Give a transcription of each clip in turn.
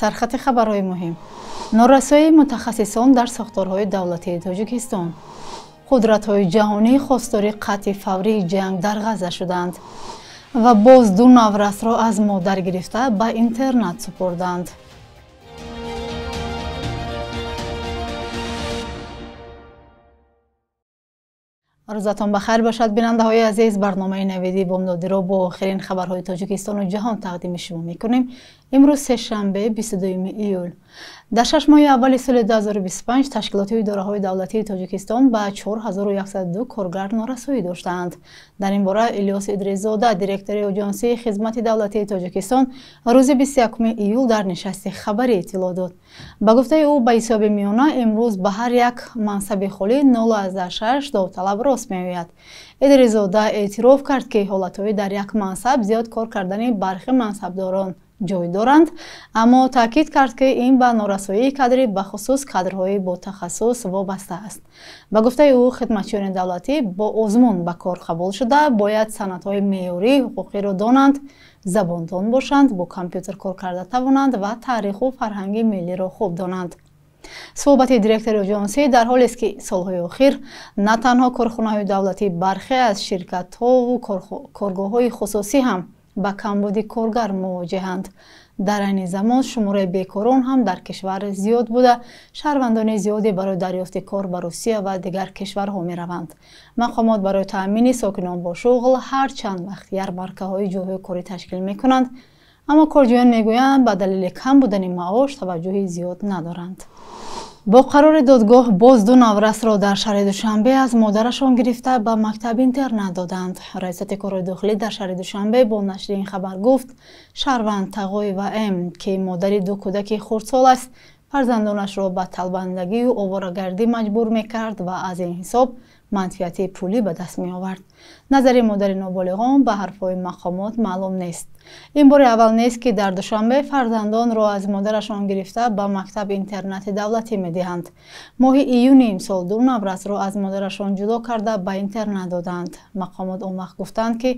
Сархати хабарҳои муҳим. Норасоии мутахассисон дар сохторҳои давлатии Тоҷикистон. Қудратҳои ҷаҳонӣ хостори қатъи фаврии ҷанг дар Ғазза шуданд. Ва боз ду наврасро аз модар гирифта ба интернат супурданд. Рӯзатон ба хайр бошад, бинандаҳои азиз. Барномаи навиди бомдодиро бо охирин хабарҳои Тоҷикистону ҷаҳон тақдими шумо мекунем. Имрӯз сешанбе, 22 июл. Дар 6 моҳи аввали соли 2025 ташкилоти идораҳои давлатии Тоҷикистон ба 4102 коргар норасоӣ доштаанд. Дар ин бора Илёс Идрисзода, директори Оҷонсии хизмати давлатии Тоҷикистон, рӯзи 21 июл дар нишасти хабарӣ иттилоъ дод. Ба гуфтаи ӯ, ба ҳисоби миёна имрӯз ба ҳар як мансаби холӣ 0,6 довталаб рост меояд. Идрисзода эътироф кард, ки ҳолатҳои дар як мансаб зиёд кор кардани бархи мансабдорон ҷой доранд, аммо таъкид кард, ки ин ба норасоии кадрӣ, бахусус кадрҳои бо тахассус вобаста аст. Ба гуфтаи ӯ, хидматчиёни давлатӣ бо озмун ба кор қабул шуда бояд санадҳои меъёрии ҳуқуқиро донанд, забондон бошанд, бо компютер кор карда тавонанд ва таъриху фарҳанги миллиро хуб донанд. Суҳбати директори оҷонсӣ дар ҳолест, ки солҳои охир на танҳо корхонаҳои давлатӣ, бархе аз ширкатҳову коргоҳҳои хусусӣ ҳам ба камбуди коргар мувоҷеҳанд. Дар айни замон шумораи бекорон ҳам дар кишвар зиёд буда, шаҳрвандони зиёде барои дарёфти кор ба Русия ва дигар кишварҳо мераванд. Мақомот барои таъмини сокинон бо шуғл ҳар чанд вақт ярмаркаҳои ҷойҳои корӣ ташкил мекунанд, аммо корҷӯён мегӯянд, ба далели кам будани маош таваҷҷӯҳи зиёд надоранд. Бо қарори додгоҳ боз ду наврасро дар шаҳри Душанбе аз модарашон гирифта ба мактаб-интернат доданд. Раисати корҳои дохилӣ дар шаҳри Душанбе бо нашри ин хабар гуфт, шаҳрванд Тағоева М, ки модари ду кӯдаки хурдсол аст, фарзандонашро ба талбандагию оворагардӣ маҷбур мекард ва аз ин ҳисоб манфиати пулӣ ба даст меовард. Назари модари ноболиғон ба ҳарфҳои мақомот маълум нест. Ин бори аввал нест, ки дар Душанбе фарзандонро аз модарашон гирифта ба мактаб-интернати давлатӣ медиҳанд. Моҳи июни имсол ду наврасро аз модарашон ҷудо карда ба интернат доданд. Мақомот он вақт гуфтанд, ки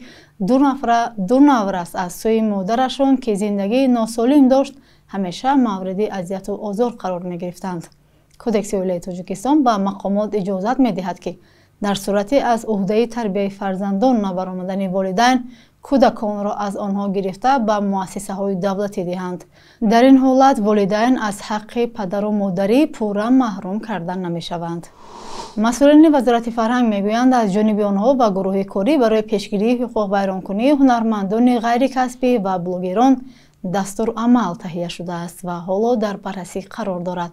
ду наврас аз сӯи модарашон, ки зиндагии носолим дошт, ҳамеша мавриди азияту озор қарор мегирифтанд. Кодекси оилаи Тоҷикистон ба мақомот иҷозат медиҳад, ки дар сурати аз уҳдаи тарбияи фарзандон набаромадани волидайн кӯдаконро аз онҳо гирифта ба муассисаҳои давлатӣ диҳанд. Дар ин ҳолат волидайн аз ҳаққи падару модарӣ пурра маҳрум карда намешаванд. Масъулини Вазорати фарҳанг мегӯянд, аз ҷониби онҳо ба гурӯҳи корӣ барои пешгирии ҳуқуқвайронкунии ҳунармандони ғайрикасбӣ ва блогерон дастурамал таҳия шудааст ва ҳоло дар баррасӣ қарор дорад.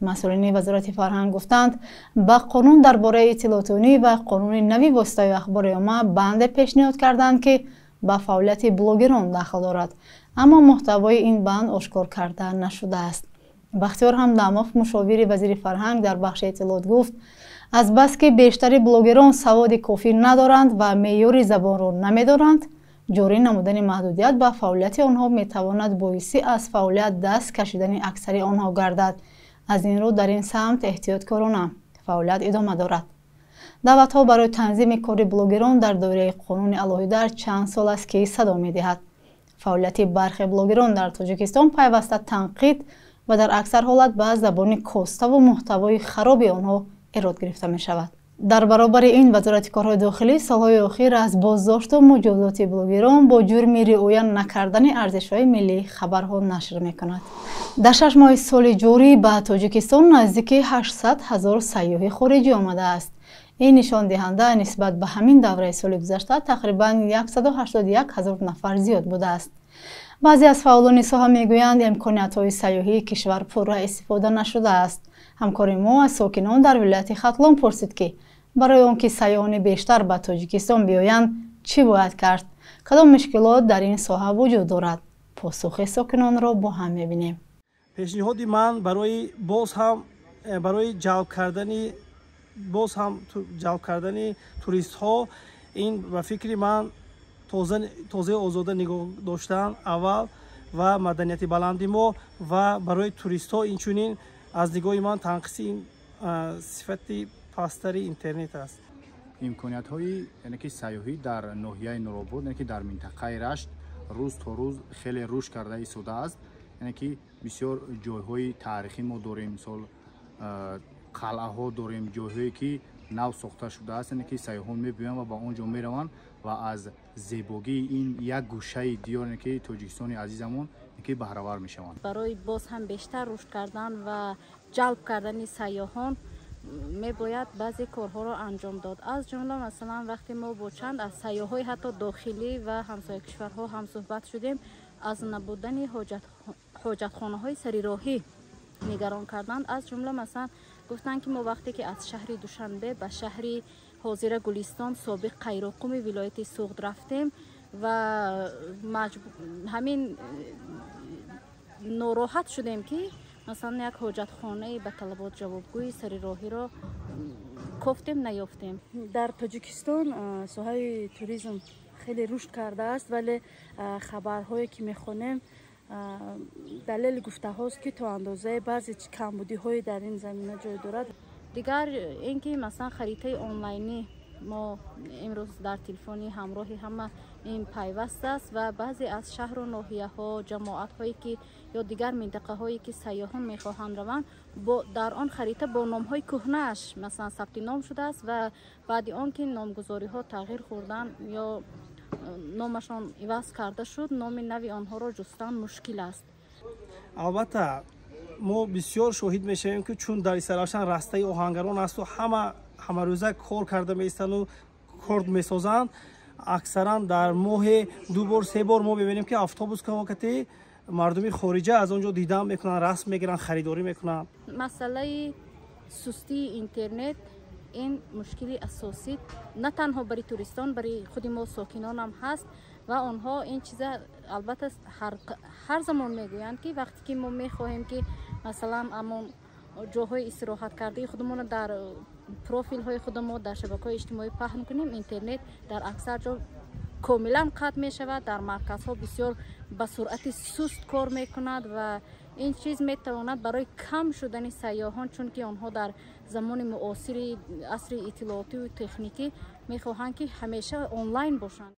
Масъулини Вазорати фарҳанг гуфтанд, ба қонун дар бораи иттилоотонӣ ва қонуни нави воситаи ахбори омма банде пешниҳод карданд, ки ба фаъолияти блогерон дахл дорад, аммо муҳтавои ин банд ошкор карда нашудааст. Бахтиёр Ҳамдамов, мушовири вазири фарҳанг дар бахши иттилоот, гуфт, азбаски бештари блогерон саводи кофӣ надоранд ва меъёри забонро намедоранд, ҷорӣ намудани маҳдудият ба фаъолияти онҳо метавонад боиси аз фаъолият даст кашидани аксари онҳо гардад. Аз ин рӯ дар ин самт эҳтиёткорона фаъолият идома дорад. Даъватҳо барои танзими кори блогерон дар доираи қонуни алоҳида чанд сол аст, ки садо медиҳад. Фаъолияти бархе блогерон дар Тоҷикистон пайваста танқид ва дар аксар ҳолат ба забони коставу муҳтавои хароби онҳо эрод гирифта мешавад. Дар баробари ин Вазорати корҳои дохилӣ солҳои охир аз боздошту муҷозоти блогерон бо ҷурми риоя накардани арзишҳои миллӣ хабарҳо нашр мекунад. Дар 6 моҳи соли ҷорӣ ба Тоҷикистон наздики 800 ҳазор сайёҳи хориҷӣ омадааст. Ин нишондиҳанда нисбат ба ҳамин давраи соли гузашта тақрибан 181 ҳазор нафар зиёд будааст. Баъзе аз фаъолони соҳа мегӯянд, имкониятҳои сайёҳии кишвар пурра истифода нашудааст. Ҳамкори мо аз сокинон дар вилояти Хатлон пурсид, ки барои он ки сайёҳони бештар ба Тоҷикистон биёянд, чӣ бояд кард? Кадом мушкилот дар ин соҳа вуҷуд дорад? Посухи сокинонро бо ҳам мебинем. Пешниҳоди ман барои боз ҳам барои ҷалб кардани боз ҳам ҷалб кардани туристҳо ин ба фикри ман тозаи озода нигоҳ доштан аввал ва маданияти баланди мо ва барои туристҳо инчунин аз нигоҳи ман танқиси сифати пасттари интернет аст. Имкониятҳои яъне ки сайёҳӣ дар ноҳияи Нуробод, яъне ки дар минтақаи Рашт рӯз то рӯз хеле рушд карда истодааст. Яъне ки бисёр ҷойҳои таърихӣ мо дорем, мисол қалъаҳо дорем, ҷойҳое ки нав сохта шудааст, яъне ки сайёҳон мебиёянд ва ба он ҷо мераванд ва аз зебогии ин як гӯшаи диёр, яъне ки Тоҷикистони азизамон, ки баҳравар мешаванд. Барои боз ҳам бештар рушд кардан ва ҷалб кардани сайёҳон мебояд баъзе корҳоро анҷом дод. Аз ҷумла масалан вақте мо бо чанд аз сайёҳҳои ҳатто дохилӣ ва ҳамсоя кишварҳо ҳамсӯҳбат шудем, аз набудани ҳоҷатхонаҳои сарироҳӣ нигарон карданд. Аз ҷумла масалан гуфтанд, ки мо вақте ки аз шаҳри Душанбе ба шаҳри ҳозира Гулистон, собиқ Қайроқуми вилояти Суғд рафтем ва ҳамин нороҳат шудем, ки масалан як ҳоҷатхонаи ба талабот ҷавобгӯи сарироҳиро кофтем, наёфтем. Дар Тоҷикистон соҳаи туризм хеле рушд кардааст, вале хабарҳое ки мехонем далели гуфтаҳост, ки то андозаи баъзе камбудиҳое дар ин замина ҷой дорад. Дигар ин ки масалан харитаи онлайнӣ мо имрӯз дар телефони ҳамроҳи ҳама ин пайваст аст ва баъзе аз шаҳру ноҳияҳо, ҷамоатҳое ки ё дигар минтақаҳое ки сайёҳон мехоҳанд раванд, дар он харита бо номҳои кӯҳнааш масалан сабти ном шудааст ва баъди он ки номгузориҳо тағйир хӯрданд ё номашон иваз карда шуд, номи нави онҳоро ҷустан мушкил аст. Албатта мо бисёр шоҳид мешавем, ки чун дар Истаравшан растаи оҳангарон асту ҳама ҳамарӯза кор карда меистану кор месозанд, аксаран дар моҳе ду бор се бор мо мебинем, ки автобус кати мардуми хориҷа аз он ҷо дидан мекунанд, расм мегиранд, харидорӣ мекунанд. Масъалаи сустии интернет ин мушкили асосӣ на танҳо барои туристон, барои худи мо сокинонам ҳаст ва онҳо ин чиза албатта ҳар замон мегӯянд, ки вақте ки мо мехоҳем, ки масалан амон ҷоҳои истироҳаткардаи худамонро дар профилҳои худамо дар шабакаҳои иҷтимоӣ паҳн кунем, интернет дар аксар ҷо комилан қатъ мешавад, дар марказҳо бисёр ба суръати суст кор мекунад ва ин чиз метавонад барои кам шудани сайёҳон, чунки онҳо дар замони муосири асри иттилоотиву техникӣ мехоҳанд, ки ҳамеша онлайн бошанд.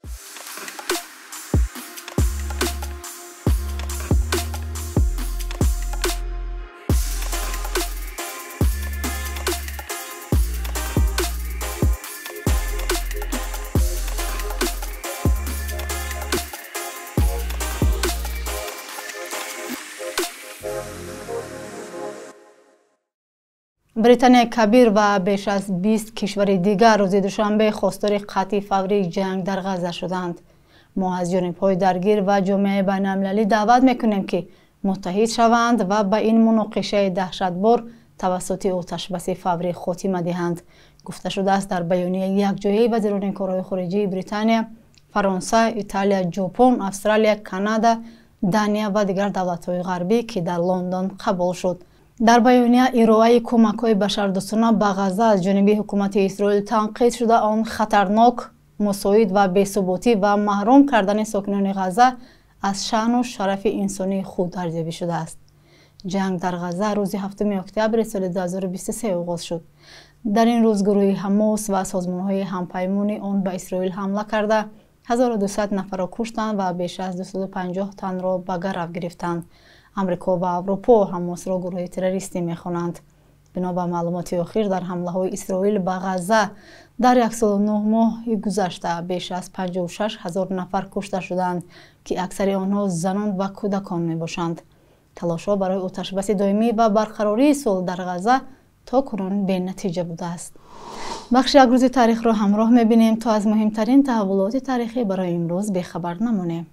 Британияи Кабир ва беш аз 20 кишвари дигар рӯзи душанбе хостори қатъи фаврии ҷанг дар Ғазза шуданд. Мо аз ҷонибҳои даргир ва ҷомеаи байналмилалӣ даъват мекунем, ки муттаҳид шаванд ва ба ин муноқишаи даҳшатбор тавассути оташбаси фаврӣ хотима диҳанд, гуфта шудааст дар баёнияи якҷояи вазирони корҳои хориҷии Британия, Фаронса, Италия, Ҷопон, Австралия, Канада, Дания ва дигар давлатҳои ғарбӣ, ки дар Лондон қабул шуд. Дар баёния ироаи кӯмакҳои башардӯстона ба Ғазза аз ҷониби ҳукумати Исроил танқид шуда, он хатарнок, мусоид ва бесуботӣ ва маҳрум кардани сокинони Ғазза аз шаъну шарафи инсонии худ арзёбӣ шудааст. Ҷанг дар Ғазза рӯзи 7 октябри соли 2023 оғоз шуд. Дар ин рӯз гурӯҳи Ҳамос ва созмонҳои ҳампаймони он ба Исроил ҳамла карда, 1200 нафарро куштанд ва беш аз 250 танро ба гарав гирифтанд. Амрико ва Аврупо Ҳамосро гурӯҳи террористӣ мехонанд. Бино ба маълумоти охир, дар ҳамлаҳои Исроил ба Ғазза дар як солу нӯҳ моҳи гузашта беш аз 56 ҳазор нафар кушта шуданд, ки аксари онҳо занон ва кӯдакон мебошанд. Талошҳо барои оташбаси доимӣ ва барқарории сулҳ дар Ғазза то кунун бенатиҷа будааст. Бахши як рӯзи таърихро ҳамроҳ мебинем, то аз муҳимтарин таҳаввулоти таърихӣ барои имрӯз бехабар намонем.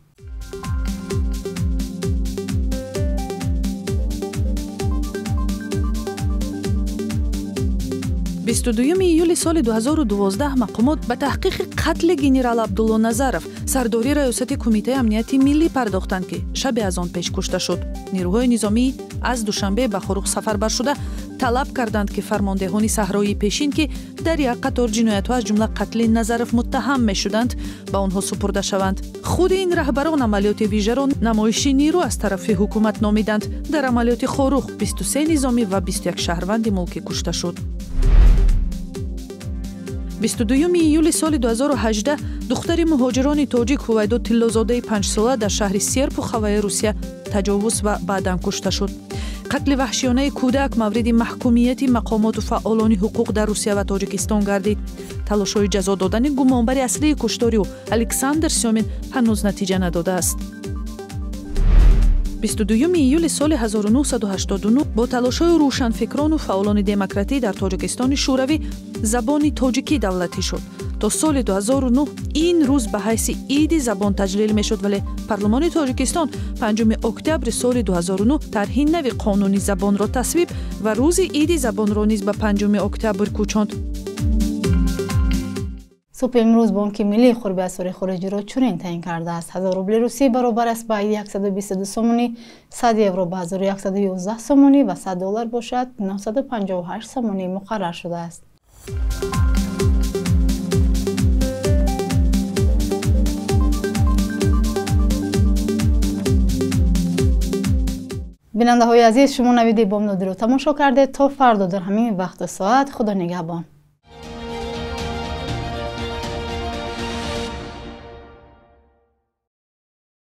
22 июли соли 2012 мақомот ба таҳқиқи қатли генерал Абдулло Назаров, сардори раёсати Кумитаи амнияти миллӣ пардохтанд, ки шабе аз он пеш кушта шуд. Нерӯҳои низомӣ аз Душанбе ба Хоруғ сафарбар шуда талаб карданд, ки фармондеҳони саҳроии пешин, ки дар як қатор ҷиноятҳо аз ҷумла қатли Назаров муттаҳам мешуданд, ба онҳо супурда шаванд. Худи ин раҳбарон амалиёти вижаро намоиши нерӯ аз тарафи ҳукумат номиданд. Дар амалиёти Хоруғ 23 низомӣ ва 21 шаҳрванди мулкӣ кушта шуд. 22 июли соли 2018 Духтари муҳоҷирони тоҷик Ҳувайдо Тиллозодаи 5-сола дар шаҳри Серпуховаи Русия таҷовуз ва баъдан кушта шуд. Қатли ваҳшиёнаи кӯдак мавриди маҳкумияти мақомоту фаъолони ҳуқуқ дар Русия ва Тоҷикистон гардид. Талошҳои ҷазо додани гумонбари аслии куштори ӯ Александр Сёмин ҳанӯз натиҷа надодааст. 22 июли соли 1989 бо талошҳои рӯшанфикрону фаъолони демократӣ дар Тоҷикистони Шӯравӣ забони тоҷикӣ давлатӣ шуд. То соли 2009 ин рӯз ба ҳайси иди забон таҷлил мешуд, вале парлумони Тоҷикистон 5 октябри соли 2009 тарҳи нави қонуни забонро тасвиб ва рӯзи иди забонро низ ба 5 октябр кӯчонд. Субҳи имрӯз Бонки Миллии қурби асъори хориҷиро чунин таъин кардааст. 1000 рубли русӣ баробар аст ба 122 сомонӣ, 100 евро ба 1111 сомонӣ ва 100 доллар бошад 958 сомонӣ муқаррар шудааст. Бинандаҳои азиз, шумо навиди бомдодиро тамошо кардед. То фардо дар ҳамин вақту соат, Худо нигаҳбон.